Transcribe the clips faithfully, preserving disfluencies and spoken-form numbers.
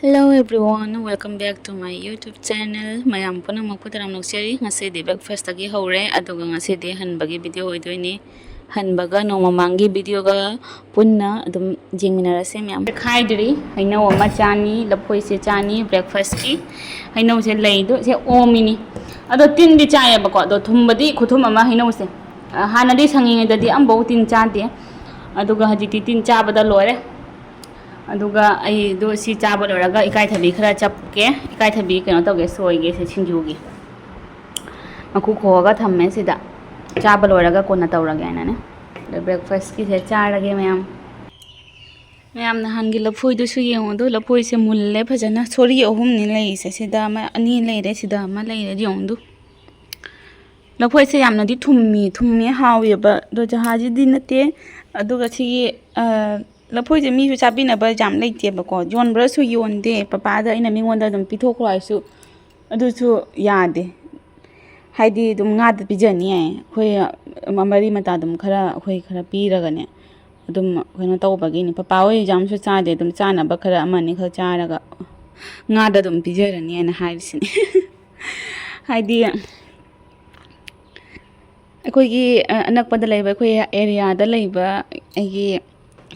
Hello everyone, welcome back to my YouTube channel. ꯃꯌꯥꯝ ꯄꯨꯝꯅꯃꯛꯄꯨ ꯇꯔꯥꯝꯅ ꯑꯣꯛꯆꯔꯤ꯫ ꯉꯁꯤꯗꯤ breakfastꯇꯒꯤ ꯍꯧꯔꯦ, ꯑꯗꯨꯒ ꯉꯁꯤꯗꯤ ꯍꯟꯕꯒꯤ video ꯑꯣꯏꯗꯣꯏꯅꯤ꯫ ꯍꯟꯕꯒ ꯅꯣꯡꯃ ꯃꯃꯥꯡꯒꯤ videoꯒ ꯄꯨꯟꯅ ꯑꯗꯨꯝ ꯌꯦꯡꯃꯤꯟꯅꯔꯁꯦ ꯃꯌꯥꯝ꯫ ꯈꯥꯏꯗ꯭ꯔꯤ, ꯍꯩꯅꯧ ꯑꯃ ꯆꯥꯅꯤ, ꯂꯐꯣꯏꯁꯦ ꯆꯥꯅꯤ breakfastꯀꯤ꯫ ꯍꯩꯅꯧꯁꯦ ꯂꯩꯗꯣ ꯁꯦ ꯑꯣꯝꯃꯤꯅꯤ, ꯑꯗꯣ ꯇꯤꯟꯗꯤ ꯆꯥꯏꯌꯦꯕꯀꯣ, ꯑꯗꯣ ꯊꯨꯝꯕꯗꯤ ꯈꯨꯊꯨꯝ ꯑꯃ ꯍꯩꯅꯧꯁꯦ꯫ ꯑ, ꯍꯥꯟꯅꯗꯤ ꯁꯪꯉꯤꯉꯩꯗꯗꯤ ꯑꯝꯐꯥꯎ ꯇꯤꯟ ꯆꯥꯗꯦ, ꯑꯗꯨꯒ ꯍꯧꯖꯤꯛꯇꯤ ꯇꯤꯟ ꯆꯥꯕꯗ ꯂꯣꯏꯔꯦ꯫ ꯑꯗꯨꯒ ꯑꯩꯗꯣ ꯁꯤ ꯆꯥꯕ ꯂꯣꯏꯔꯒ ꯏꯀꯥꯏꯊꯕꯤ ꯈꯔ ꯆꯞꯀꯦ, ꯏꯀꯥꯏꯊꯕꯤ ꯀꯩꯅꯣ ꯇꯧꯒꯦ, ꯁꯣꯏꯒꯦ ꯁꯤ ꯁꯤꯡꯖꯨꯒꯤ꯫ ꯃꯀꯨ ꯈꯣꯛꯑꯒ ꯊꯝꯃꯦ ꯁꯤꯗ, ꯆꯥꯕ ꯂꯣꯏꯔꯒ ꯀꯣꯟꯅ ꯇꯧꯔꯒꯦ ꯍꯥꯏꯅꯅꯦ꯫ ꯑꯗ breakfastꯀꯤꯁꯦ ꯆꯥꯔꯒꯦ ꯃꯌꯥꯝ꯫ ꯃꯌꯥꯝ ꯅꯍꯥꯟꯒꯤ ꯂꯐꯣꯏꯗꯨꯁꯨ ꯌꯦꯡꯉꯨꯗꯣ, ꯂꯐꯣꯏꯁꯦ ꯃꯨꯜꯂꯦ ꯐꯖꯅ꯫ ꯁꯣꯔꯤ ꯑꯍꯨꯝꯅꯤ ꯂꯩꯔꯤꯁꯦ, ꯁꯤꯗ ꯑꯃ, ꯑꯅꯤ ꯂꯩꯔꯦ, ꯁꯤꯗ ꯑꯃ ꯂꯩꯔꯦ, ꯌꯦꯡꯉꯨꯗꯨ꯫ ꯂꯐꯣꯏꯁꯦ ꯌꯥꯝꯅꯗꯤ ꯊꯨꯝꯃꯤ, ꯊꯨꯝꯃꯤ ꯍꯥꯎꯋꯦꯕ, ꯑꯗꯣ ꯖꯍꯥꯖꯤꯗꯤ ꯅꯠꯇꯦ꯫ ꯑꯗꯨꯒ ꯁꯤꯒꯤ, ꯑ, ꯂꯐꯣꯏꯁꯦ ꯃꯤꯁꯨ ꯆꯥꯕꯤꯅꯕ ꯌꯥꯝ ꯂꯩꯇꯦꯕꯀꯣ, ꯌꯣꯟꯕ꯭ꯔꯁꯨ ꯌꯣꯟꯗꯦ꯫ ꯄꯄꯥꯗ ꯑꯩꯅ ꯃꯤꯉꯣꯟꯗ ꯑꯗꯨꯝ ꯄꯤꯊꯣꯛꯈ꯭ꯔꯣ ꯍꯥꯏꯁꯨ, ꯑꯗꯨꯁꯨ ꯌꯥꯗꯦ꯫ ꯍꯥꯏꯗꯤ ꯑꯗꯨꯝ ꯉꯥꯗ ꯄꯤꯖꯅꯤ ꯍꯥꯏ꯫ ꯑꯩꯈꯣꯏ ꯃꯔꯤ ꯃꯇꯥ ꯑꯗꯨꯝ ꯈꯔ, ꯑꯩꯈꯣꯏ ꯈꯔ ꯄꯤꯔꯒꯅꯦ, ꯑꯗꯨꯝ ꯀꯩꯅꯣ ꯇꯧꯕꯒꯤꯅꯤ꯫ ꯄꯄꯥ ꯍꯣꯏ ꯌꯥꯝꯁꯨ ꯆꯥꯗꯦ, ꯑꯗꯨꯝ ꯆꯥꯅꯕ ꯈꯔ ꯑꯃ ꯑꯅꯤꯈꯛ ꯆꯥꯔꯒ ꯉꯥꯗ ꯑꯗꯨꯝ ꯄꯤꯖꯔꯅꯤ ꯍꯥꯏꯅ ꯍꯥꯏꯔꯤꯁꯤꯅꯤ꯫ ꯍꯥꯏꯗꯤ ꯑꯩꯈꯣꯏꯒꯤ, ꯑ, ꯑꯅꯛꯄꯗ ꯂꯩꯕ, ꯑꯩꯈꯣꯏ areaꯗ ꯂꯩꯕ ꯑꯩꯒꯤ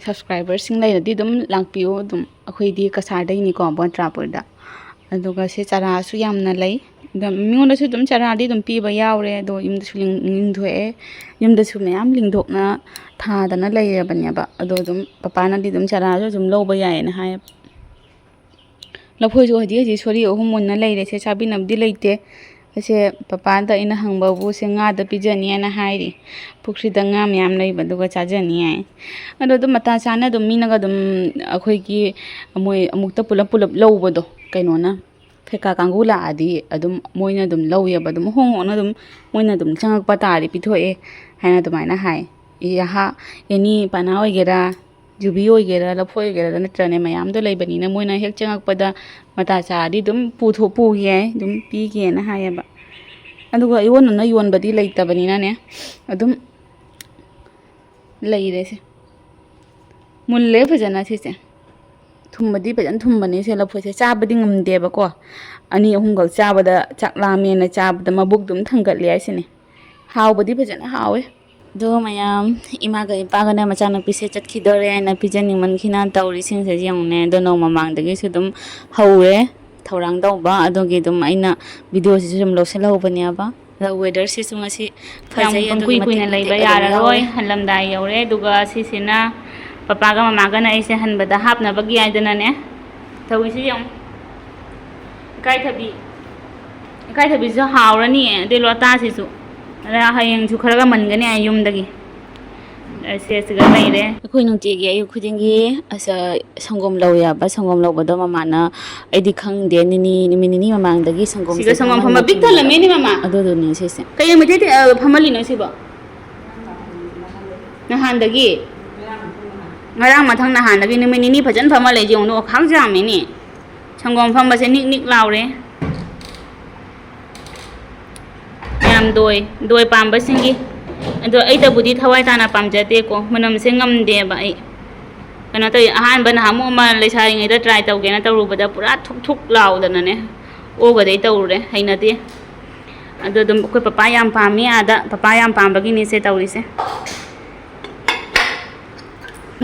subscriberꯁꯤꯡ ꯂꯩꯔꯗꯤ ꯑꯗꯨꯝ ꯂꯥꯛꯄꯤꯌꯨ꯫ ꯑꯗꯨꯝ ꯑꯩꯈꯣꯏꯗꯤ ꯀꯁꯥꯔꯗꯩꯅꯤꯀꯣ, ꯕꯣꯟꯇ꯭ꯔꯥꯄꯨꯔꯗ꯫ ꯑꯗꯨꯒ ꯁꯤ ꯆꯥꯔꯥꯁꯨ ꯌꯥꯝꯅ ꯂꯩ꯫ ꯑꯗ ꯃꯤꯉꯣꯟꯗꯁꯨ ꯑꯗꯨꯝ ꯆꯥꯔꯥꯗꯤ ꯑꯗꯨꯝ ꯄꯤꯕ ꯌꯥꯎꯔꯦ, ꯑꯗꯣ ꯌꯨꯝꯗꯁꯨ ꯂꯤꯡ-, ꯂꯤꯡꯊꯣꯛꯑꯦ꯫ ꯌꯨꯝꯗꯁꯨ ꯃꯌꯥꯝ ꯂꯤꯡꯊꯣꯛꯅ ꯊꯥꯗꯅ ꯂꯩꯔꯕꯅꯦꯕ꯫ ꯑꯗꯣ ꯑꯗꯨꯝ ꯄꯄꯥꯅꯗꯤ ꯑꯗꯨꯝ ꯆꯥꯔꯥꯁꯨ ꯑꯗꯨꯝ ꯂꯧꯕ ꯌꯥꯏꯌꯦꯅ ꯍꯥꯏꯌꯦꯕ꯫ ꯂꯐꯣꯏꯁꯨ ꯍꯧꯖꯤꯛ ꯍꯧꯖꯤꯛ ꯁꯣꯔꯤ ꯑꯍꯨꯝ ꯃꯨꯟꯅ ꯂꯩꯔꯦ꯫ ꯁꯦ ꯆꯥꯕꯤꯅꯕꯗꯤ ꯂꯩꯇꯦ꯫ ꯑꯩꯁꯦ ꯄꯄꯥꯗ ꯑꯩꯅ ꯍꯪꯕꯕꯨ ꯁꯦ ꯉꯥꯗ ꯄꯤꯖꯅꯤ ꯍꯥꯏꯅ ꯍꯥꯏꯔꯤ꯫ ꯄꯨꯈ꯭ꯔꯤꯗ ꯉꯥ ꯃꯌꯥꯝ ꯂꯩꯕ, ꯑꯗꯨꯒ ꯆꯥꯖꯅꯤ ꯍꯥꯏ꯫ ꯑꯗꯣ ꯑꯗꯨꯝ ꯃꯇꯥ ꯆꯥꯅ ꯑꯗꯨꯝ ꯃꯤꯅꯒ ꯑꯗꯨꯝ ꯑꯩꯈꯣꯏꯒꯤ ꯃꯣꯏ ꯑꯃꯨꯛꯇ ꯄꯨꯂꯞ ꯄꯨꯂꯞ ꯂꯧꯕꯗꯣ, ꯀꯩꯅꯣꯅ, ꯐꯦꯀꯥ ꯀꯥꯡꯒꯨ ꯂꯥꯛꯑꯗꯤ ꯑꯗꯨꯝ ꯃꯣꯏꯅ ꯑꯗꯨꯝ ꯂꯧꯋꯦꯕ, ꯑꯗꯨꯝ ꯍꯣꯡ ꯍꯣꯡꯅ ꯑꯗꯨꯝ ꯃꯣꯏꯅ ꯑꯗꯨꯝ ꯆꯪꯉꯛꯄ ꯇꯥꯔꯗꯤ ꯄꯤꯊꯣꯛꯑꯦ ꯍꯥꯏꯅ ꯑꯗꯨꯃꯥꯏꯅ ꯍꯥꯏ꯫ ꯑꯦ, ꯍꯥ, ꯑꯦꯅꯤ ꯄꯅꯥ ꯑꯣꯏꯒꯦꯔꯥ, ꯖꯨꯕꯤ ꯑꯣꯏꯒꯦꯔꯥ, ꯂꯐꯣꯏ ꯑꯣꯏꯒꯦꯔꯥ, ꯅꯠꯇ꯭ꯔꯅꯦ, ꯃꯌꯥꯝꯗꯣ ꯂꯩꯕꯅꯤꯅ ꯃꯣꯏꯅ ꯍꯦꯛ ꯆꯪꯉꯛꯄꯗ ꯃꯇꯥ ꯆꯥꯔꯗꯤ ꯑꯗꯨꯝ ꯄꯨꯊꯣꯛ-, ꯄꯨꯒꯦ ꯍꯥꯏ, ꯑꯗꯨꯝ ꯄꯤꯒꯦꯅ ꯍꯥꯏꯌꯦꯕ꯫ ꯑꯗꯨꯒ ꯏꯌꯣꯟꯅꯅ ꯌꯣꯟꯕꯗꯤ ꯂꯩꯇꯕꯅꯤꯅꯅꯦ, ꯑꯗꯨꯝ ꯂꯩꯔꯦꯁꯦ꯫ ꯃꯨꯜꯂꯦ ꯐꯖꯅ ꯁꯤꯁꯦ꯫ ꯊꯨꯝꯕꯗꯤ ꯐꯖꯅ ꯊꯨꯝꯕꯅꯦ ꯁꯦ ꯂꯐꯣꯏꯁꯦ꯫ ꯆꯥꯕꯗꯤ ꯉꯝꯗꯦꯕꯀꯣ꯫ ꯑꯅꯤ ꯑꯍꯨꯝꯈꯛ ꯆꯥꯕꯗ ꯆꯥꯛ ꯂꯥꯝꯃꯦꯅ ꯆꯥꯕꯗ ꯃꯕꯨꯛ ꯑꯗꯨꯝ ꯊꯟꯒꯠꯂꯦ ꯍꯥꯏꯁꯤꯅꯦ꯫ ꯍꯥꯎꯕꯗꯤ ꯐꯖꯅ ꯍꯥꯎꯋꯦ꯫ ꯑꯗꯣ ꯃꯌꯥꯝ, ꯏꯃꯥꯒ ꯏꯄꯥꯒꯅ ꯃꯆꯥꯅꯨꯄꯤꯁꯦ ꯆꯠꯈꯤꯗꯣꯔꯦ ꯍꯥꯏꯅ ꯄꯤꯖꯅꯤꯡꯃꯟꯈꯤꯅ ꯇꯧꯔꯤꯁꯤꯡꯁꯦ ꯌꯦꯡꯉꯨꯅꯦ꯫ ꯑꯗꯣ ꯅꯣꯡ ꯃꯃꯥꯡꯗꯒꯤꯁꯨ ꯑꯗꯨꯝ ꯍꯧꯔꯦ ꯊꯧꯔꯥꯡ ꯇꯧꯕ꯫ ꯑꯗꯨꯒꯤ ꯑꯗꯨꯝ ꯑꯩꯅ ꯚꯤꯗꯤꯑꯣꯁꯤꯁꯨ ꯁꯨꯝ ꯂꯧꯁꯤꯜꯍꯧꯕꯅꯦꯕ꯫ ꯑꯗꯣ ꯋꯦꯗꯔꯁꯤꯁꯨ ꯉꯁꯤ ꯌꯥꯝ ꯐꯖꯩ, ꯑꯗꯨꯒꯤ ꯄꯪꯀꯨꯏ ꯃꯇꯤꯛ ꯀꯨꯏꯅ ꯃꯇꯤꯛ ꯂꯩꯕ ꯑꯗꯨꯝ ꯌꯥꯔꯔꯣꯏ꯫ ꯌꯥꯎꯔꯦ꯫ ꯍꯜꯂꯝꯗꯥꯏ ꯌꯧꯔꯦ꯫ ꯑꯗꯨꯒ ꯁꯤꯁꯤꯅ ꯄꯄꯥꯒ ꯃꯃꯥꯒꯅ ꯑꯩꯁꯦ ꯍꯟꯕꯗ ꯍꯥꯞꯅꯕꯒꯤ ꯍꯥꯏꯗꯅꯅꯦ ꯇꯧꯔꯤꯁꯤ ꯌꯦꯡꯉꯨ꯫ ꯏꯀꯥꯏꯊꯕꯤ, ꯏꯀꯥꯏꯊꯕꯤꯁꯤꯁꯨ ꯍꯥꯎꯔꯅꯤꯌꯦ, ꯑꯗꯩ ꯂꯣꯇꯥꯁꯤꯁꯨ꯫ ꯑꯗ ꯍꯌꯦꯡꯁꯨ ꯈꯔꯒ ꯃꯟꯒꯅꯤ ꯍꯥꯏ ꯌꯨꯝꯗꯒꯤ꯫ ꯑ, ꯁꯦ ꯁꯤꯒ ꯂꯩꯔꯦ꯫ ꯑꯩꯈꯣꯏ ꯅꯨꯡꯇꯤꯒꯤ ꯑꯌꯨꯛ ꯈꯨꯗꯤꯡꯒꯤ ꯑꯁ, ꯁꯪꯒꯣꯝ ꯂꯧꯋꯦꯕ꯫ ꯁꯪꯒꯣꯝ ꯂꯧꯕꯗꯣ ꯃꯃꯥꯅ, ꯑꯩꯗꯤ ꯈꯪꯗꯦ, ꯅꯤꯅꯤ, ꯅꯨꯃꯤꯠ ꯅꯤꯅꯤ ꯃꯃꯥꯡꯗꯒꯤ ꯁꯪꯒꯣꯝꯁꯦ ꯁꯤꯒ ꯁꯪꯒꯣꯝ ꯐꯝꯕ ꯄꯤꯛ ꯊꯜꯂꯝꯃꯦꯅꯦ, ꯃꯃꯥ꯫ ꯑꯗꯨꯗꯨꯅꯦ ꯁꯤꯁꯦ꯫ ꯀꯩ ꯅꯨꯃꯤꯠꯇꯩ, ꯑ, ꯐꯝꯍꯜꯂꯤꯅꯣ ꯁꯤꯕꯣ? ꯅꯍꯥꯟꯗꯒꯤ? ꯉꯔꯥꯡ ꯃꯊꯪ ꯅꯍꯥꯟꯗꯒꯤ ꯅꯨꯃꯤꯠ ꯅꯤꯅꯤ ꯐꯖꯅ ꯐꯝꯍꯜꯂꯦ꯫ ꯌꯦꯡꯉꯨꯅꯦ, ꯑꯣꯈꯥꯛ ꯌꯥꯝꯃꯤꯅꯦ꯫ ꯁꯪꯒꯣꯝ ꯐꯝꯕꯁꯦ ꯅꯤꯛ ꯅꯤꯛ ꯂꯥꯎꯔꯦ꯫ ꯌꯥꯝ ꯗꯣꯏ, ꯗꯣꯏ ꯄꯥꯝꯕꯁꯤꯡꯒꯤ꯫ ꯑꯗꯣ ꯑꯩꯇꯕꯨꯗꯤ ꯊꯋꯥꯏ ꯇꯥꯅ ꯄꯥꯝꯖꯗꯦꯀꯣ, ꯃꯅꯝꯁꯦ ꯉꯝꯗꯦꯕ ꯑꯩ꯫ ꯀꯩꯅꯣ ꯇꯧꯏ, ꯑꯍꯥꯟꯕ ꯅꯍꯥꯟꯃꯨꯛ ꯑꯃ ꯂꯩꯁꯥꯔꯤꯉꯩꯗ try ꯇꯧꯒꯦꯅ ꯇꯧꯔꯨꯕꯗ ꯄꯨꯔꯥ ꯊꯨꯛ ꯊꯨꯛ ꯂꯥꯎꯗꯅꯅꯦ, ꯑꯣꯒꯗꯩ ꯇꯧꯔꯨꯔꯦ, ꯍꯩꯅꯗꯦ꯫ ꯑꯗꯣ ꯑꯗꯨꯝ ꯑꯩꯈꯣꯏ ꯄꯄꯥ ꯌꯥꯝ ꯄꯥꯝꯃꯤ ꯑꯥꯗ, ꯄꯄꯥ ꯌꯥꯝ ꯄꯥꯝꯕꯒꯤꯅꯤ ꯁꯦ ꯇꯧꯔꯤꯁꯦ꯫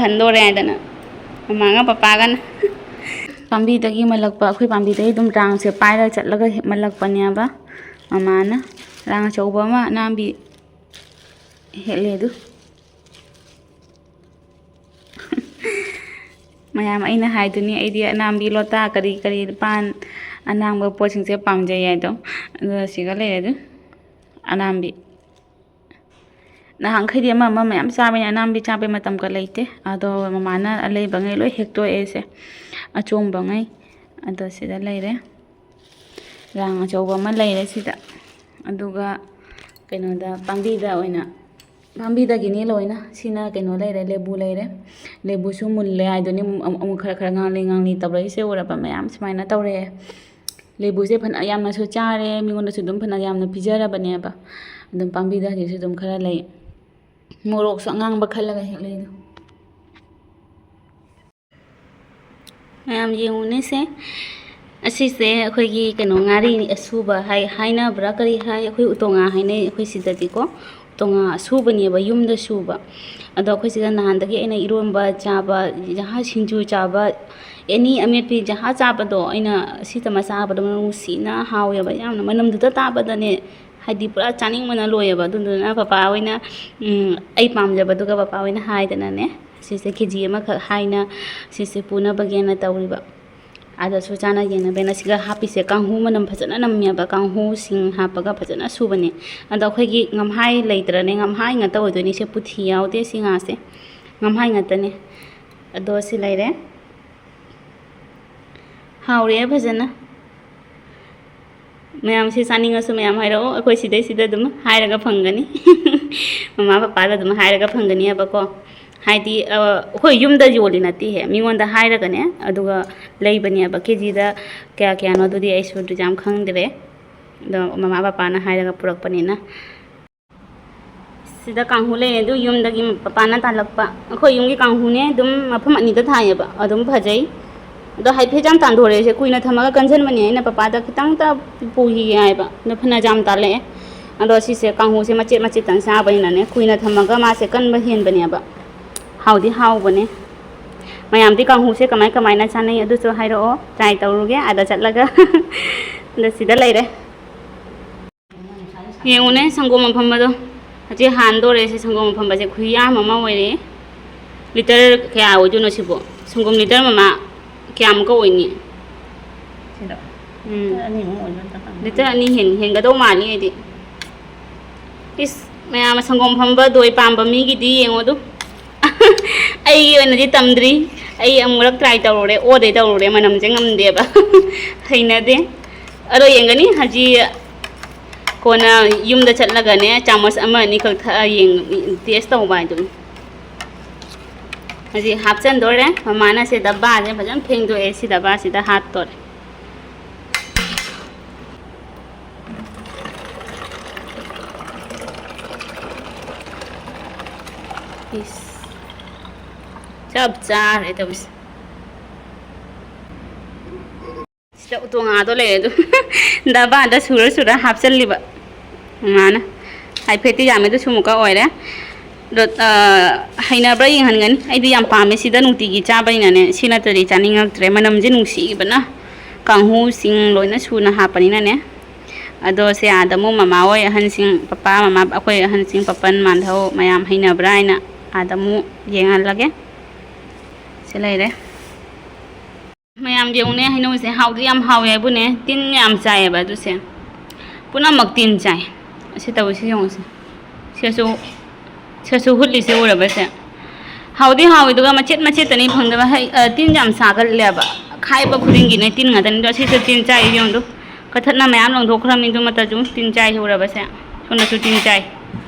ꯍꯟꯗꯣꯔꯦ ꯍꯥꯏꯗꯅ ꯃꯃꯥꯒ ꯄꯄꯥꯒꯅ꯫ ꯄꯥꯝꯕꯤꯗꯒꯤ ꯃꯜꯂꯛꯄ, ꯑꯩꯈꯣꯏ ꯄꯥꯝꯕꯤꯗꯒꯤ ꯑꯗꯨꯝ ꯔꯥꯡꯁꯦ ꯄꯥꯏꯔ ꯆꯠꯂꯒ ꯍꯦꯛ ꯃꯜꯂꯛꯄꯅꯦꯕ꯫ ꯃꯃꯥꯅ ꯔꯥꯡ ꯑꯆꯧꯕ ꯑꯃ ꯑꯅꯥꯝꯕꯤ ꯍꯦꯛꯂꯦ ꯑꯗꯨ꯫ ꯃꯌꯥꯝ, ꯑꯩꯅ ꯍꯥꯏꯗꯨꯅꯤ, ꯑꯩꯗꯤ ꯑꯅꯥꯝꯕꯤ ꯂꯣꯇꯥ ꯀꯔꯤ ꯀꯔꯤ ꯄꯥꯟ ꯑꯅꯥꯡꯕ ꯄꯣꯠꯁꯤꯡꯁꯦ ꯄꯥꯝꯖꯩ ꯍꯥꯏꯗꯣ꯫ ꯑꯗꯨ ꯁꯤꯒ ꯂꯩꯔꯦ ꯑꯗꯨ ꯑꯅꯥꯝꯕꯤ꯫ ꯅꯍꯥꯟꯈꯩꯗꯤ ꯑꯃ ꯑꯃ ꯃꯌꯥꯝ ꯆꯥꯕꯅꯤ, ꯑꯅꯥꯝꯕꯤ ꯆꯥꯕꯩ ꯃꯇꯝꯒ ꯂꯩꯇꯦ꯫ ꯑꯗꯣ ꯃꯃꯥꯅ ꯑꯂꯩꯕꯉꯩ ꯂꯣꯏ ꯍꯦꯛꯇꯣꯛꯑꯦ ꯑꯩꯁꯦ, ꯑꯆꯣꯡꯕꯉꯩ꯫ ꯑꯗꯣ ꯁꯤꯗ ꯂꯩꯔꯦ, ꯔꯥꯡ ꯑꯆꯧꯕ ꯑꯃ ꯂꯩꯔꯦ ꯁꯤꯗ꯫ ꯑꯗꯨꯒ ꯀꯩꯅꯣꯗ, ꯄꯥꯝꯕꯤꯗ ꯑꯣꯏꯅ, ꯄꯥꯝꯕꯤꯗꯒꯤꯅꯤ ꯂꯣꯏꯅ꯫ ꯁꯤꯅ ꯀꯩꯅꯣ ꯂꯩꯔꯦ, ꯂꯦꯕꯨ ꯂꯩꯔꯦ꯫ ꯂꯦꯕꯨꯁꯨ ꯃꯨꯜꯂꯦ ꯍꯥꯏꯗꯨꯅꯤ, ꯑꯃꯨꯛ, ꯑꯃꯨꯛ ꯈꯔ ꯈꯔ ꯉꯥꯡꯂꯤ ꯉꯥꯡꯂꯤ ꯇꯧꯔꯛꯏꯁꯦ ꯎꯔꯕ ꯃꯌꯥꯝ ꯁꯨꯃꯥꯏꯅ ꯇꯧꯔꯛꯑꯦ꯫ ꯂꯦꯕꯨꯁꯦ ꯐꯅ ꯌꯥꯝꯅꯁꯨ ꯆꯥꯔꯦ, ꯃꯤꯉꯣꯟꯗꯁꯨ ꯑꯗꯨꯝ ꯐꯅ ꯌꯥꯝꯅ ꯄꯤꯖꯔꯕꯅꯦꯕ꯫ ꯑꯗꯨꯝ ꯄꯥꯝꯕꯤꯗ ꯍꯧꯖꯤꯛꯁꯨ ꯑꯗꯨꯝ ꯈꯔ ꯂꯩ꯫ ꯃꯣꯔꯣꯛꯁꯨ ꯑꯉꯥꯡꯕ ꯈꯜꯂꯒ ꯍꯦꯛ ꯂꯩꯗꯣ꯫ ꯃꯌꯥꯝ ꯌꯦꯡꯉꯨꯅꯦꯁꯦ꯫ ꯑꯁꯤꯁꯦ ꯑꯩꯈꯣꯏꯒꯤ ꯀꯩꯅꯣ, ꯉꯥꯔꯤ ꯑꯁꯨꯕ ꯍꯥꯏ-, ꯍꯥꯏꯅꯕ꯭ꯔꯥ ꯀꯔꯤ ꯍꯥꯏ? ꯑꯩꯈꯣꯏ ꯎꯇꯣꯡꯉꯥ ꯍꯥꯏꯅꯩ ꯑꯩꯈꯣꯏ ꯁꯤꯗꯗꯤꯀꯣ꯫ ꯎꯇꯣꯡꯉꯥ ꯑꯁꯨꯕꯅꯦꯕ, ꯌꯨꯝꯗ ꯁꯨꯕ꯫ ꯑꯗꯣ ꯑꯩꯈꯣꯏ ꯁꯤꯗ ꯅꯍꯥꯟꯗꯒꯤ ꯑꯩꯅ ꯏꯔꯣꯝꯕ ꯆꯥꯕ, ꯖꯍꯥ ꯁꯤꯡꯖꯨ ꯆꯥꯕ, ꯑꯦꯅꯤ ꯑꯃꯦꯠꯄꯤ ꯖꯍꯥ ꯆꯥꯕꯗꯣ, ꯑꯩꯅ ꯁꯤꯗ ꯃꯆꯥ ꯍꯥꯞꯄꯗꯣ ꯅꯨꯡꯁꯤꯅ ꯍꯥꯎꯋꯦꯕ ꯌꯥꯝꯅ꯫ ꯃꯅꯝꯗꯨꯗ ꯇꯥꯕꯗꯅꯦ, ꯍꯥꯏꯗꯤ ꯄꯨꯔꯥ ꯆꯥꯅꯤꯡꯕꯅ ꯂꯣꯏꯌꯦꯕ꯫ ꯑꯗꯨꯗꯨꯅ ꯄꯄꯥ ꯍꯣꯏꯅ, ꯎꯝ, ꯑꯩ ꯄꯥꯝꯖꯕꯗꯨꯒ ꯄꯄꯥ ꯍꯣꯏꯅ ꯍꯥꯏꯗꯅꯅꯦ, ꯁꯤꯁꯦ ꯀꯦ ꯖꯤ ꯑꯃꯈꯛ ꯍꯥꯏꯅ ꯁꯤꯁꯦ ꯄꯨꯅꯕꯒꯦꯅ ꯇꯧꯔꯤꯕ꯫ ꯑꯗꯁꯨ ꯆꯥꯅꯒꯦꯅ ꯕꯦꯅ ꯁꯤꯒ ꯍꯥꯞꯄꯤꯁꯦ꯫ ꯀꯥꯡꯍꯧ ꯃꯅꯝ ꯐꯖꯅ ꯅꯝꯃꯦꯕ, ꯀꯥꯡꯍꯧꯁꯤꯡ ꯍꯥꯞꯄꯒ ꯐꯖꯅ ꯁꯨꯕꯅꯦ꯫ ꯑꯗꯣ ꯑꯩꯈꯣꯏꯒꯤ ꯉꯝꯍꯥꯏ ꯂꯩꯇ꯭ꯔꯅꯦ, ꯉꯝꯍꯥꯏ ꯉꯥꯛꯇ ꯑꯣꯏꯗꯣꯏꯅꯤ꯫ ꯁꯦ ꯄꯨꯊꯤ ꯌꯥꯎꯗꯦ ꯁꯤ ꯉꯥꯁꯦ, ꯉꯝꯍꯥꯏ ꯉꯥꯛꯇꯅꯦ꯫ ꯑꯗꯣ ꯁꯤ ꯂꯩꯔꯦ, ꯍꯥꯎꯔꯦ ꯐꯖꯅ꯫ ꯃꯌꯥꯝꯁꯤ ꯆꯥꯅꯤꯡꯉꯁꯨ ꯃꯌꯥꯝ ꯍꯥꯏꯔꯛꯑꯣ, ꯑꯩꯈꯣꯏ ꯁꯤꯗꯩꯁꯤꯗ ꯑꯗꯨꯝ ꯍꯥꯏꯔꯒ ꯐꯪꯒꯅꯤ꯫ ꯃꯃꯥ ꯄꯄꯥꯗ ꯑꯗꯨꯝ ꯍꯥꯏꯔꯒ ꯐꯪꯒꯅꯤꯕꯀꯣ꯫ ꯍꯥꯏꯗꯤ, ꯑ, ꯑꯩꯈꯣꯏ ꯌꯨꯝꯗ ꯌꯣꯜꯂꯤ ꯅꯠꯇꯦꯍꯦ, ꯃꯤꯉꯣꯟꯗ ꯍꯥꯏꯔꯒꯅꯦ, ꯑꯗꯨꯒ ꯂꯩꯕꯅꯦꯕ꯫ ꯀꯦ ꯖꯤꯗ ꯀꯌꯥ ꯀꯌꯥꯅꯣ ꯑꯗꯨꯗꯤ ꯑꯩꯁꯨ ꯌꯥꯝ ꯈꯪꯗ꯭ꯔꯦ, ꯑꯗꯣ ꯃꯃꯥ ꯄꯄꯥꯅ ꯍꯥꯏꯔꯒ ꯄꯨꯔꯛꯄꯅꯤꯅ꯫ ꯁꯤꯗ ꯀꯥꯡꯍꯧ ꯂꯩꯔꯦ, ꯑꯗꯨ ꯌꯨꯝꯗꯒꯤ ꯄꯄꯥꯅ ꯇꯥꯜꯂꯛꯄ꯫ ꯑꯩꯈꯣꯏ ꯌꯨꯝꯒꯤ ꯀꯥꯡꯍꯧꯅꯦ, ꯑꯗꯨꯝ ꯃꯐꯝ ꯑꯅꯤꯗ ꯊꯥꯏꯌꯦꯕ, ꯑꯗꯨꯝ ꯐꯖꯩ꯫ ꯑꯗꯣ ꯍꯥꯏꯐꯦꯠ ꯌꯥꯝ ꯇꯥꯟꯊꯣꯔꯛꯑꯦ, ꯁꯦ ꯀꯨꯏꯅ ꯊꯝꯃꯒ ꯀꯟꯁꯤꯟꯕꯅꯦ꯫ ꯑꯩꯅ ꯄꯄꯥꯗ ꯈꯤꯇꯪꯇ ꯄꯨꯈꯤꯒꯦ ꯍꯥꯏꯕ, ꯑꯗꯣ ꯐꯅ ꯌꯥꯝ ꯇꯥꯜꯂꯛꯑꯦ꯫ ꯑꯗꯣ ꯁꯤꯁꯦ ꯀꯥꯡꯍꯧꯁꯦ ꯃꯆꯦꯠ ꯃꯆꯦꯠꯇꯪ ꯆꯥꯕꯅꯤꯅꯅꯦ, ꯀꯨꯏꯅ ꯊꯝꯃꯒ ꯃꯥꯁꯦ ꯀꯟꯕ ꯍꯦꯟꯕꯅꯦꯕ꯫ ꯍꯥꯎꯗꯤ ꯍꯥꯎꯕꯅꯦ꯫ ꯃꯌꯥꯝꯗꯤ ꯀꯥꯡꯍꯧꯁꯦ ꯀꯃꯥꯏ ꯀꯃꯥꯏꯅ ꯆꯥꯅꯩ ꯑꯗꯨꯁꯨ ꯍꯥꯏꯔꯛꯑꯣ, ꯇ꯭ꯔꯥꯏ ꯇꯧꯔꯨꯒꯦ ꯑꯥꯗ ꯆꯠꯂꯒ꯫ ꯑꯗꯣ ꯁꯤꯗ ꯂꯩꯔꯦ꯫ ꯌꯦꯡꯉꯨꯅꯦ, ꯁꯪꯒꯣꯝ ꯑꯐꯝꯕꯗꯣ꯫ ꯍꯧꯖꯤꯛ ꯍꯥꯟꯗꯣꯔꯦ ꯁꯤ ꯁꯪꯒꯣꯝ ꯑꯐꯝꯕꯁꯦ, ꯈꯨꯌꯥꯝ ꯑꯃ ꯑꯣꯏꯔꯦ꯫ ꯂꯤꯇꯔ ꯀꯌꯥ ꯑꯣꯏꯗꯣꯏꯅꯣ ꯁꯤꯕꯣ? ꯁꯪꯒꯣꯝ ꯂꯤꯇꯔ ꯃꯃꯥ ꯀꯌꯥꯃꯨꯛꯀ ꯑꯣꯏꯅꯤ? ꯁꯤꯗꯣ? ꯎꯝ꯫ ꯂꯤꯇꯔ ꯑꯅꯤꯃꯨꯛ ꯑꯣꯏꯒꯗ꯭ꯔꯥ ꯈꯪꯗꯦ꯫ ꯂꯤꯇꯔ ꯑꯅꯤ ꯍꯦꯟ-, ꯍꯦꯟꯒꯗꯧ ꯃꯥꯜꯂꯤ ꯑꯩꯗꯤ꯫ ꯏꯁ, ꯃꯌꯥꯝ ꯁꯪꯒꯣꯝ ꯑꯐꯝꯕ ꯗꯣꯏ ꯄꯥꯝꯕ ꯃꯤꯒꯤꯗꯤ ꯌꯦꯡꯉꯣ ꯑꯗꯨ꯫ ꯑꯩꯒꯤ ꯑꯣꯏꯅꯗꯤ ꯇꯝꯗ꯭ꯔꯤ꯫ ꯑꯩ ꯑꯃꯨꯔꯛ ꯇ꯭ꯔꯥꯏ ꯇꯧꯔꯨꯔꯦ, ꯑꯣꯗꯩ ꯇꯧꯔꯨꯔꯦ, ꯃꯅꯝꯁꯦ ꯉꯝꯗꯦꯕ꯫ ꯍꯩꯅꯗꯦ꯫ ꯑꯗꯣ ꯌꯦꯡꯒꯅꯤ, ꯍꯧꯖꯤꯛ ꯀꯣꯟꯅ ꯌꯨꯝꯗ ꯆꯠꯂꯒꯅꯦ, ꯆꯥꯃꯁ ꯑꯃ ꯑꯅꯤꯈꯛ ꯊꯛꯑ ꯌꯦꯡ-, ꯇꯦꯁ ꯇꯧꯕ ꯍꯥꯏꯗꯨꯅꯤ꯫ ꯍꯧꯖꯤꯛ ꯍꯥꯞꯆꯟꯗꯣꯔꯦ꯫ ꯃꯃꯥꯅ ꯁꯤ ꯗꯕꯥꯁꯦ ꯐꯖꯅ ꯐꯦꯡꯗꯣꯛꯑꯦ, ꯁꯤ ꯗꯕꯥꯁꯤꯗ ꯍꯥꯞꯇꯣꯔꯦ꯫ ꯏꯁ, ꯆꯞ ꯆꯥꯔꯦ ꯇꯧꯔꯤꯁꯦ꯫ ꯇꯣꯉꯥꯗꯣ ꯂꯩꯔꯦ ꯑꯗꯨ꯫ ꯗꯕꯥꯗ ꯁꯨꯔ ꯁꯨꯔ ꯍꯥꯞꯆꯜꯂꯤꯕ꯫ ꯃꯃꯥꯅ꯫ ꯍꯥꯏꯐꯦꯠꯇꯤ ꯌꯥꯝꯃꯦ ꯑꯗꯨꯁꯨ ꯑꯃꯨꯛꯀ ꯑꯣꯏꯔꯦ꯫ ꯑꯗꯣ, ꯑ, ꯍꯩꯅꯕ꯭ꯔꯥ ꯌꯦꯡꯍꯟꯒꯅꯤ꯫ ꯑꯩꯗꯤ ꯌꯥꯝ ꯄꯥꯝꯃꯦ꯫ ꯁꯤꯗ ꯅꯨꯡꯇꯤꯒꯤ ꯆꯥꯕꯅꯤꯅꯅꯦ, ꯁꯤ ꯅꯠꯇ꯭ꯔꯗꯤ ꯆꯥꯅꯤꯡꯉꯛꯇ꯭ꯔꯦ꯫ ꯃꯅꯝꯁꯦ ꯅꯨꯡꯁꯤꯕꯅ꯫ ꯀꯥꯡꯍꯧꯁꯤꯡ ꯂꯣꯏꯅ ꯁꯨꯅ ꯍꯥꯞꯄꯅꯤꯅꯅꯦ꯫ ꯑꯗꯣ ꯁꯦ ꯑꯥꯗ ꯑꯃꯨꯛ ꯃꯃꯥ ꯍꯣꯏ ꯑꯍꯟꯁꯤꯡ, ꯄꯄꯥ ꯃꯃꯥ, ꯑꯩꯈꯣꯏ ꯑꯍꯟꯁꯤꯡ, ꯄꯄꯟ, ꯃꯥꯙꯧ ꯃꯌꯥꯝ ꯍꯩꯅꯕ꯭ꯔꯥ ꯍꯥꯏꯅ ꯑꯥꯗ ꯑꯃꯨꯛ ꯌꯦꯡꯍꯜꯂꯒꯦ꯫ ꯁꯤ ꯂꯩꯔꯦ꯫ ꯃꯌꯥꯝ ꯌꯦꯡꯉꯨꯅꯦ, ꯍꯩꯅꯧꯁꯦ ꯍꯥꯎꯗꯤ ꯌꯥꯝ ꯍꯥꯎꯋꯦ ꯍꯥꯏꯕꯨꯅꯦ, ꯇꯤꯟ ꯌꯥꯝ ꯆꯥꯏꯌꯦꯕ ꯑꯗꯨꯁꯦ꯫ ꯄꯨꯝꯅꯃꯛ ꯇꯤꯟ ꯆꯥꯏ꯫ ꯑꯁꯤ ꯇꯧꯔꯤꯁꯤ ꯌꯦꯡꯉꯨꯁꯦ꯫ ꯁꯤꯁꯨ, ꯁꯤꯁꯨ ꯍꯨꯠꯂꯤꯁꯦ ꯎꯔꯕꯁꯦ꯫ ꯍꯥꯎꯗꯤ ꯍꯥꯎꯋꯦ, ꯑꯗꯨꯒ ꯃꯆꯦꯠ ꯃꯆꯦꯠꯇꯅꯤ ꯐꯪꯗꯕ꯫ ꯍꯩ, ꯑ, ꯇꯤꯟ ꯌꯥꯝ ꯆꯥꯒꯜꯂꯦꯕ꯫ ꯈꯥꯏꯕ ꯈꯨꯗꯤꯡꯒꯤꯅꯦ ꯇꯤꯟ ꯉꯥꯛꯇꯅꯤ꯫ ꯑꯗꯣ ꯑꯁꯤꯁꯨ ꯇꯤꯟ ꯆꯥꯏ ꯌꯦꯡꯉꯨ꯫ ꯀꯊꯠꯅ ꯃꯌꯥꯝ ꯂꯪꯊꯣꯛꯈ꯭ꯔꯕꯅꯤ, ꯑꯗꯨ ꯃꯇꯁꯨ ꯇꯤꯟ ꯆꯥꯏꯁꯦ ꯎꯔꯕꯁꯦ꯫ ꯁꯣꯝꯗꯁꯨ ꯇꯤꯟ ꯆꯥꯏ꯫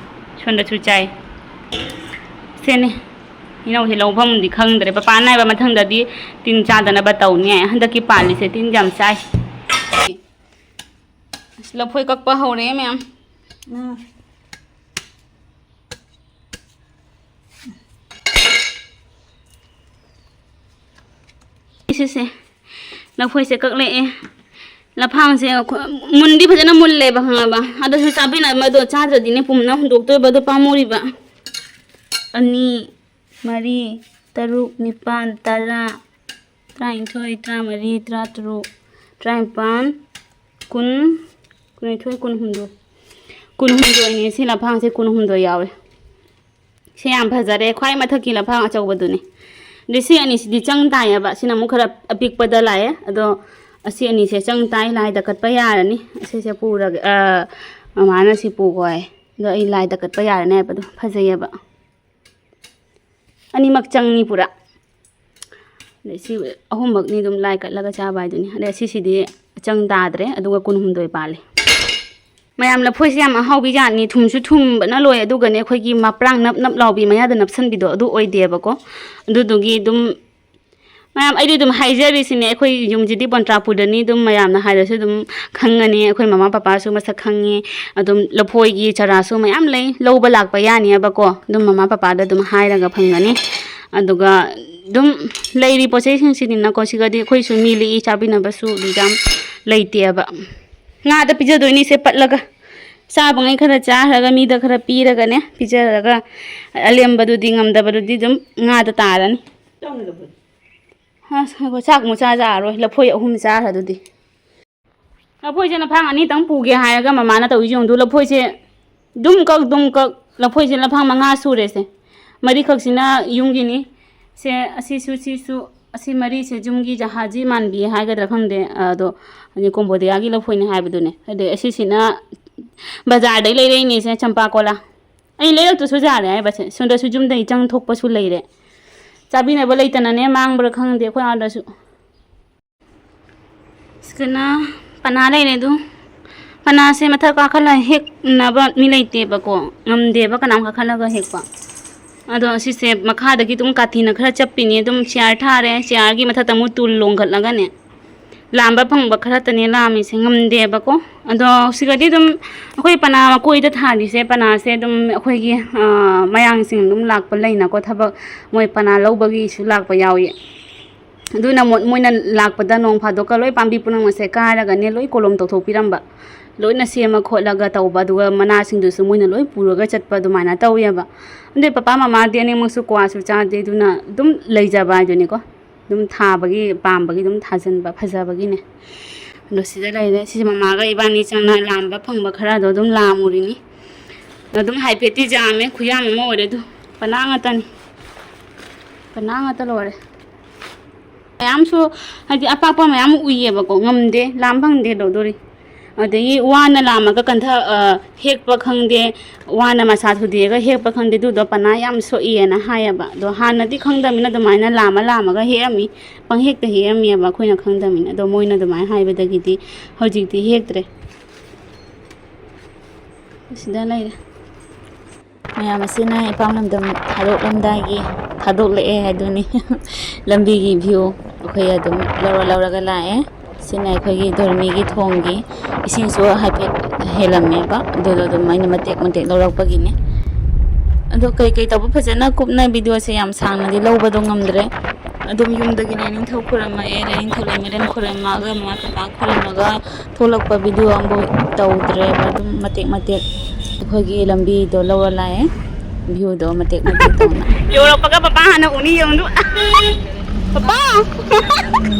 ꯁꯣꯝꯗꯁꯨ ꯆꯥꯏ꯫ ꯁꯤꯅꯤ꯫ ꯍꯩꯅꯧꯁꯦ ꯂꯧꯐꯝꯗꯤ ꯈꯪꯗ꯭ꯔꯦ꯫ ꯄꯄꯥꯅ ꯍꯥꯏꯕ ꯃꯊꯪꯗꯗꯤ ꯇꯤꯟ ꯆꯥꯗꯅꯕ ꯇꯧꯅꯤ ꯍꯥꯏ꯫ ꯍꯟꯗꯛꯀꯤ ꯄꯥꯜꯂꯤꯁꯦ ꯇꯤꯟ ꯌꯥꯝ ꯆꯥꯏ꯫ ꯑꯁ, ꯂꯐꯣꯏ ꯀꯛꯄ ꯍꯧꯔꯦ ꯃꯌꯥꯝ꯫ ꯎꯝ꯫ ꯁꯤꯁꯦ ꯂꯐꯣꯏꯁꯦ ꯀꯛꯂꯛꯑꯦ꯫ ꯂꯐꯥꯡꯁꯦ ꯑꯩꯈꯣꯏ ꯃꯨꯟꯗꯤ ꯐꯖꯅ ꯃꯨꯜꯂꯦꯕ, ꯈꯪꯉꯕ? ꯑꯗꯨꯁꯨ ꯆꯥꯕꯤꯅꯕ ꯑꯗꯣ ꯆꯥꯗ꯭ꯔꯗꯤꯅꯦ ꯄꯨꯝꯅ ꯍꯨꯟꯗꯣꯛꯇꯣꯏꯕ, ꯑꯗꯣ ꯄꯥꯝꯃꯨꯔꯤꯕ꯫ ꯑꯅꯤ, ꯃꯔꯤ, ꯇꯔꯨꯛ, ꯅꯤꯄꯥꯟ, ꯇꯔꯥ, ꯇꯔꯥꯅꯤꯊꯣꯏ, ꯇꯔꯥꯃꯔꯤ, ꯇꯔꯥꯇꯔꯨꯛ, ꯇꯔꯥꯅꯤꯄꯥꯟ, ꯀꯨꯟ, ꯀꯨꯟꯅꯤꯊꯣꯏ, ꯀꯨꯟꯍꯨꯝꯗꯣꯏ꯫ ꯀꯨꯟꯍꯨꯝꯗꯣꯏꯅꯦ ꯁꯤ ꯂꯐꯥꯡꯁꯦ, ꯀꯨꯟꯍꯨꯝꯗꯣꯏ ꯌꯥꯎꯋꯦ꯫ ꯁꯤ ꯌꯥꯝ ꯐꯖꯔꯦ, ꯈ꯭ꯋꯥꯏ ꯃꯊꯛꯀꯤ ꯂꯐꯥꯡ ꯑꯆꯧꯕꯗꯨꯅꯤ꯫ ꯑꯗꯩ ꯁꯤ ꯑꯅꯤꯁꯤꯗꯤ ꯆꯪ ꯇꯥꯏꯌꯦꯕ, ꯁꯤꯅ ꯑꯃꯨꯛ ꯈꯔ ꯑꯄꯤꯛꯄꯗ ꯂꯥꯛꯑꯦ꯫ ꯑꯗꯣ ꯑꯁꯤ ꯑꯅꯤꯁꯦ ꯆꯪ ꯇꯥꯏ, ꯂꯥꯏꯗ ꯀꯠꯄ ꯌꯥꯔꯅꯤ꯫ ꯑꯁꯤꯁꯦ ꯄꯨꯔꯒ, ꯑ, ꯃꯃꯥꯅ ꯁꯤ ꯄꯨꯈꯣ ꯍꯥꯏ꯫ ꯑꯗꯣ ꯑꯩ ꯂꯥꯏꯗ ꯀꯠꯄ ꯌꯥꯔꯅꯤ ꯍꯥꯏꯕꯗꯣ ꯐꯖꯩꯌꯦꯕ꯫ ꯑꯅꯤꯃꯛ ꯆꯪꯅꯤ ꯄꯨꯔꯥ꯫ ꯑꯗꯩ ꯁꯤ ꯑꯍꯨꯝꯃꯛꯅꯤ ꯑꯗꯨꯝ ꯂꯥꯏ ꯀꯠꯂꯒ ꯆꯥꯕ ꯍꯥꯏꯗꯨꯅꯤ꯫ ꯑꯗꯩ ꯁꯤꯁꯤꯗꯤ ꯆꯪ ꯇꯥꯗ꯭ꯔꯦ, ꯑꯗꯨꯒ ꯀꯨꯟꯍꯨꯝꯗꯣꯏ ꯄꯥꯜꯂꯦ꯫ ꯃꯌꯥꯝ ꯂꯐꯣꯏꯁꯦ ꯌꯥꯝ ꯑꯍꯥꯎꯕꯤ ꯖꯥꯠꯅꯤ, ꯊꯨꯝꯁꯨ ꯊꯨꯝꯕꯅ ꯂꯣꯏ, ꯑꯗꯨꯒꯅꯦ ꯑꯩꯈꯣꯏꯒꯤ ꯃꯄ꯭ꯔꯥꯡ ꯅꯞ ꯅꯞ ꯂꯥꯎꯕꯤ ꯃꯌꯥꯗ ꯅꯞꯁꯟꯕꯤꯗꯣ ꯑꯗꯨ ꯑꯣꯏꯗꯦꯕꯀꯣ꯫ ꯑꯗꯨꯗꯨꯒꯤ ꯑꯗꯨꯝ ꯃꯌꯥꯝ, ꯑꯩꯗꯤ ꯑꯗꯨꯝ ꯍꯥꯏꯖꯔꯤꯁꯤꯅꯦ, ꯑꯩꯈꯣꯏ ꯌꯨꯝꯁꯤꯗꯤ ꯕꯣꯟꯇ꯭ꯔꯥꯄꯨꯔꯗꯅꯤ, ꯑꯗꯨꯝ ꯃꯌꯥꯝꯅ ꯍꯥꯏꯔꯁꯨ ꯑꯗꯨꯝ ꯈꯪꯒꯅꯤ, ꯑꯩꯈꯣꯏ ꯃꯃꯥ ꯄꯄꯥꯁꯨ ꯃꯁꯛ ꯈꯪꯉꯤ, ꯑꯗꯨꯝ ꯂꯐꯣꯏꯒꯤ ꯆꯔꯥꯁꯨ ꯃꯌꯥꯝ ꯂꯩ, ꯂꯧꯕ ꯂꯥꯛꯄ ꯌꯥꯅꯤꯕꯀꯣ, ꯑꯗꯨꯝ ꯃꯃꯥ ꯄꯄꯥꯗ ꯑꯗꯨꯝ ꯍꯥꯏꯔꯒ ꯐꯪꯒꯅꯤ꯫ ꯑꯗꯨꯒ ꯑꯗꯨꯝ ꯂꯩꯔꯤ ꯄꯣꯠ ꯆꯩꯁꯤꯡꯁꯤꯗꯤꯅꯀꯣ, ꯁꯤꯒꯗꯤ ꯑꯩꯈꯣꯏꯁꯨ ꯃꯤ ꯂꯤꯛꯏ ꯆꯥꯕꯤꯅꯕꯁꯨ ꯑꯗꯨ ꯌꯥꯝ ꯂꯩꯇꯦꯕ꯫ ꯉꯥꯗ ꯄꯤꯖꯗꯣꯏꯅꯤꯁꯦ ꯄꯠꯂꯒ꯫ ꯆꯥꯕꯉꯩ ꯈꯔ ꯆꯥꯈ꯭ꯔꯒ, ꯃꯤꯗ ꯈꯔ ꯄꯤꯔꯒꯅꯦ, ꯄꯤꯖꯔꯒ ꯑꯂꯦꯝꯕꯗꯨꯗꯤ, ꯉꯝꯗꯕꯗꯨꯗꯤ ꯑꯗꯨꯝ ꯉꯥꯗ ꯇꯥꯔꯅꯤ꯫ ꯑꯁ, ꯉꯥꯏꯈꯣ, ꯆꯥꯛ ꯑꯃꯨꯛ ꯆꯥ ꯌꯥꯔꯔꯣꯏ, ꯂꯐꯣꯏ ꯑꯍꯨꯝ ꯆꯥꯈ꯭ꯔꯗꯨꯗꯤ꯫ ꯂꯐꯣꯏꯁꯦ ꯂꯐꯥꯡ ꯑꯅꯤꯇꯪ ꯄꯨꯒꯦ ꯍꯥꯏꯔꯒ ꯃꯃꯥꯅ ꯇꯧꯔꯤꯁꯦ ꯌꯦꯡꯉꯨ꯫ ꯂꯐꯣꯏꯁꯦ ꯑꯗꯨꯝ ꯀꯛ, ꯑꯗꯨꯝ ꯀꯛ꯫ ꯂꯐꯣꯏꯁꯦ ꯂꯐꯥꯡ ꯃꯉꯥ ꯁꯨꯔꯦꯁꯦ꯫ ꯃꯔꯤꯈꯛꯁꯤꯅ ꯌꯨꯝꯒꯤꯅꯤ꯫ ꯁꯦ, ꯑꯁꯤꯁꯨ, ꯁꯤꯁꯨ, ꯑꯁꯤ ꯃꯔꯤꯁꯦ ꯌꯨꯝꯒꯤ ꯖꯍꯥꯖꯤ ꯃꯥꯟꯕꯤ ꯍꯥꯏꯒꯗ꯭ꯔꯥ ꯈꯪꯗꯦ, ꯑꯗꯣ ꯀꯣꯝꯕꯣꯗꯤꯌꯥꯒꯤ ꯂꯐꯣꯏꯅꯦ ꯍꯥꯏꯕꯗꯨꯅꯦ꯫ ꯑꯗꯩ ꯑꯁꯤꯁꯤꯅ ꯕꯖꯥꯔꯗꯩ ꯂꯩꯔꯛꯏꯅꯦꯁꯦ, ꯆꯝꯄꯥ ꯀꯣꯂꯥ꯫ ꯑꯩ ꯂꯩꯔꯛꯇ꯭ꯔꯁꯨ ꯌꯥꯔꯦ ꯍꯥꯏꯕꯁꯦ, ꯁꯣꯝꯗꯁꯨ ꯌꯨꯝꯗꯒꯤ ꯆꯪ ꯊꯣꯛꯄꯁꯨ ꯂꯩꯔꯦ꯫ ꯆꯥꯕꯤꯅꯕ ꯂꯩꯇꯅꯅꯦ ꯃꯥꯡꯕ꯭ꯔꯥ ꯈꯪꯗꯦ ꯑꯩꯈꯣꯏ ꯑꯥꯗꯁꯨ꯫ ꯁꯤꯗꯅ ꯄꯅꯥ ꯂꯩꯔꯦ ꯑꯗꯨ꯫ ꯄꯅꯥꯁꯦ ꯃꯊꯛ ꯀꯥꯈꯠꯂ ꯍꯦꯛꯅꯕ ꯃꯤ ꯂꯩꯇꯦꯕꯀꯣ, ꯉꯝꯗꯦꯕ ꯀꯅꯥꯝ ꯀꯥꯈꯠꯂꯒ ꯍꯦꯛꯄ꯫ ꯑꯗꯣ ꯁꯤꯁꯦ ꯃꯈꯥꯗꯒꯤ ꯑꯗꯨꯝ ꯀꯥꯇꯤꯅ ꯈꯔ ꯆꯞꯄꯤꯅꯦ꯫ ꯑꯗꯨꯝ ꯆꯤꯌꯥꯔ ꯊꯥꯔꯦ, ꯆꯤꯌꯥꯔꯒꯤ ꯃꯊꯛꯇ ꯑꯃꯨꯛ ꯇꯨꯜ ꯂꯣꯡꯈꯠꯂꯒꯅꯦ, ꯂꯥꯝꯕ ꯐꯪꯕ ꯈꯔꯇꯅꯦ ꯂꯥꯝꯃꯤꯁꯦ, ꯉꯝꯗꯦꯕꯀꯣ꯫ ꯑꯗꯣ ꯁꯤꯒꯗꯤ ꯑꯗꯨꯝ ꯑꯩꯈꯣꯏ ꯄꯅꯥ ꯃꯀꯣꯏꯗ ꯊꯥꯔꯤꯁꯦ, ꯄꯅꯥꯁꯦ ꯑꯗꯨꯝ ꯑꯩꯈꯣꯏꯒꯤ, ꯑ, ꯃꯌꯥꯡꯁꯤꯡ ꯑꯗꯨꯝ ꯂꯥꯛꯄ ꯂꯩꯅꯀꯣ, ꯊꯕꯛ ꯃꯣꯏ ꯄꯅꯥ ꯂꯧꯕꯒꯤꯁꯨ ꯂꯥꯛꯄ ꯌꯥꯎꯏ꯫ ꯑꯗꯨꯅ ꯃꯣ-, ꯃꯣꯏꯅ ꯂꯥꯛꯄꯗ ꯅꯣꯡ ꯐꯥꯗꯣꯛꯀ ꯂꯣꯏ ꯄꯥꯝꯕꯤ ꯄꯨꯝꯅꯃꯛꯁꯦ ꯀꯥꯏꯔꯒꯅꯦ ꯂꯣꯏ ꯀꯣꯂꯣꯝ ꯇꯧꯊꯣꯛꯄꯤꯔꯝꯕ, ꯂꯣꯏꯅ ꯁꯦꯝꯃ ꯈꯣꯠꯂꯒ ꯇꯧꯕ, ꯑꯗꯨꯒ ꯃꯅꯥꯁꯤꯡꯗꯨꯁꯨ ꯃꯣꯏꯅ ꯂꯣꯏ ꯄꯨꯔꯒ ꯆꯠꯄ ꯑꯗꯨꯃꯥꯏꯅ ꯇꯧꯋꯦꯕ꯫ ꯑꯗꯨꯏ ꯄꯄꯥ ꯃꯃꯥꯗꯤ ꯑꯅꯤꯃꯛꯁꯨ ꯀ꯭ꯋꯥꯁꯨ ꯆꯥꯗꯦ, ꯑꯗꯨꯅ ꯑꯗꯨꯝ ꯂꯩꯖꯕ ꯍꯥꯏꯗꯨꯅꯤꯀꯣ꯫ ꯑꯗꯨꯝ ꯊꯥꯕꯒꯤ, ꯄꯥꯝꯕꯒꯤ ꯑꯗꯨꯝ ꯊꯥꯖꯤꯟꯕ, ꯐꯖꯕꯒꯤꯅꯦ꯫ ꯑꯗꯣ ꯁꯤꯗ ꯂꯩꯔꯦ꯫ ꯁꯤꯁꯦ ꯃꯃꯥꯒ ꯏꯕꯥꯅꯤ ꯆꯪꯅ ꯂꯥꯝꯕ ꯐꯪꯕ ꯈꯔꯗꯣ ꯑꯗꯨꯝ ꯂꯥꯝꯃꯨꯔꯤꯅꯤ꯫ ꯑꯗꯨꯝ ꯍꯥꯏꯐꯦꯠꯇꯤ ꯌꯥꯝꯃꯦ, ꯈꯨꯌꯥꯝ ꯑꯃ ꯑꯣꯏꯔꯦ꯫ ꯑꯗꯨ ꯄꯅꯥ ꯉꯥꯛꯇꯅꯤ, ꯄꯅꯥ ꯉꯥꯛꯇ ꯂꯣꯏꯔꯦ꯫ ꯃꯌꯥꯝꯁꯨ, ꯍꯥꯏꯗꯤ, ꯑꯄꯥꯛꯄ ꯃꯌꯥꯝ ꯎꯏꯌꯦꯕꯀꯣ, ꯉꯝꯗꯦ, ꯂꯥꯝ ꯐꯪꯗꯦ, ꯀꯩꯗꯧꯗꯣꯔꯤ? ꯑꯗꯒꯤ ꯋꯥꯅ ꯂꯥꯝꯃꯒ ꯀꯟꯊ-, ꯑ, ꯍꯦꯛꯄ ꯈꯪꯗꯦ, ꯋꯥꯅ ꯃꯁꯥ ꯊꯨꯗꯦꯛꯑꯒ ꯍꯦꯛꯄ ꯈꯪꯗꯦ, ꯑꯗꯨꯗꯣ ꯄꯅꯥ ꯌꯥꯝ ꯁꯣꯛꯏꯅ ꯍꯥꯏꯌꯦꯕ꯫ ꯑꯗꯣ ꯍꯥꯟꯅꯗꯤ ꯈꯪꯗꯕꯅꯤꯅ ꯑꯗꯨꯃꯥꯏꯅ ꯂꯥꯝꯃ ꯂꯥꯝꯃꯒ ꯍꯦꯛꯑꯝꯃꯤ, ꯄꯪꯍꯦꯛꯇ ꯍꯦꯛꯑꯝꯃꯦꯕ ꯑꯩꯈꯣꯏꯅ ꯈꯪꯗꯕꯅꯤꯅ꯫ ꯑꯗꯣ ꯃꯣꯏꯅ ꯑꯗꯨꯃꯥꯏꯅ ꯍꯥꯏꯕꯗꯒꯤꯗꯤ ꯍꯧꯖꯤꯛꯇꯤ ꯍꯦꯛꯇ꯭ꯔꯦ꯫ ꯁꯤꯗ ꯂꯩꯔꯦ꯫ ꯃꯌꯥꯝ ꯑꯁꯤꯅ ꯏꯄꯥꯝ ꯂꯝꯗꯝ ꯊꯥꯗꯣꯛꯂꯝꯗꯥꯏꯒꯤ, ꯊꯥꯗꯣꯛꯂꯛꯑꯦ ꯍꯥꯏꯗꯨꯅꯤ꯫ ꯂꯝꯕꯤꯒꯤ ꯚ꯭ꯌꯨ ꯑꯩꯈꯣꯏ ꯑꯗꯨꯝ ꯂꯧꯔ ꯂꯧꯔꯒ ꯂꯥꯛꯑꯦ꯫ ꯁꯤꯅ ꯑꯩꯈꯣꯏꯒꯤ ꯙꯔꯃꯤꯒꯤ ꯊꯣꯡꯒꯤ ꯏꯁꯤꯡꯁꯨ ꯍꯥꯏꯐꯦꯠ ꯍꯦꯜꯂꯝꯃꯦꯕ, ꯑꯗꯨꯗꯣ ꯑꯗꯨꯝ ꯑꯩꯅ ꯃꯇꯦꯛ ꯃꯇꯦꯛ ꯂꯧꯔꯛꯄꯒꯤꯅꯦ꯫ ꯑꯗꯣ ꯀꯩꯀꯩ ꯇꯧꯕ ꯐꯖꯅ ꯀꯨꯞꯅ ꯚꯤꯗꯤꯑꯣꯁꯦ ꯌꯥꯝ ꯁꯥꯡꯅꯗꯤ ꯂꯧꯕꯗꯣ ꯉꯝꯗ꯭ꯔꯦ꯫ ꯑꯗꯨꯝ ꯌꯨꯝꯗꯒꯤ ꯂꯥꯏꯅꯤꯡꯊꯧ ꯈꯨꯔꯨꯝꯃꯛꯑꯦ, ꯂꯥꯏꯅꯤꯡꯊꯧ ꯂꯩꯃꯔꯦꯟ ꯈꯨꯔꯨꯝꯃꯛꯑꯒ ꯃꯃꯥ ꯄꯄꯥ ꯈꯨꯔꯨꯝꯃꯒ ꯊꯣꯛꯂꯛꯄ ꯚꯤꯗꯤꯑꯣ ꯑꯃꯐꯥꯎ ꯇꯧꯗ꯭ꯔꯦꯕ꯫ ꯑꯗꯨꯝ ꯃꯇꯦꯛ ꯃꯇꯦꯛ ꯑꯩꯈꯣꯏꯒꯤ ꯂꯝꯕꯤꯗꯣ ꯂꯧꯔ ꯂꯥꯛꯑꯦ, ꯚ꯭ꯌꯨꯗꯣ ꯃꯇꯦꯛ ꯃꯇꯦꯛ ꯇꯧꯅ꯫ ꯌꯧꯔꯛꯄꯒ ꯄꯄꯥ ꯍꯥꯟꯅ ꯎꯅꯤ ꯌꯦꯡꯉꯨ꯫ ꯄꯄꯥ!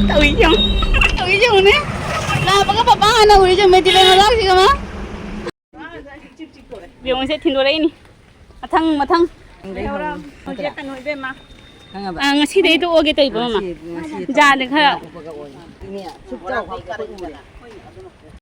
ꯇꯧꯏ ꯌꯦꯡꯉꯨ꯫ ꯇꯧꯏ ꯌꯦꯡꯉꯨꯅꯦ꯫ ꯂꯥꯛꯄꯒ ꯄꯄꯥ ꯍꯥꯟꯅ ꯎꯔꯤ ꯌꯦꯡꯉꯨ, ꯃꯦꯗꯤꯂꯦꯟ ꯃꯅꯥꯛꯁꯤꯒ ꯃꯥ꯫ ꯌꯦꯡꯉꯨꯁꯦ, ꯊꯤꯟꯗꯣꯔꯛꯏꯅꯤ꯫ ꯃꯊꯪ, ꯃꯊꯪ꯫ ꯈꯪꯉꯕ? ꯑꯥ, ꯉꯁꯤꯗꯩ ꯇꯣꯛꯑꯒꯦ ꯇꯧꯏꯕ, ꯃꯃꯥ꯫ ꯉꯁꯤ, ꯉꯁꯤ ꯖꯥꯗꯤ ꯈꯔ ꯎꯄꯒ ꯑꯣꯏ꯫ ꯏꯅꯦ, ꯁꯨꯛ ꯆꯥꯎ ꯈꯥꯛꯄ ꯑꯩꯈꯣꯏ ꯎꯔꯦ꯫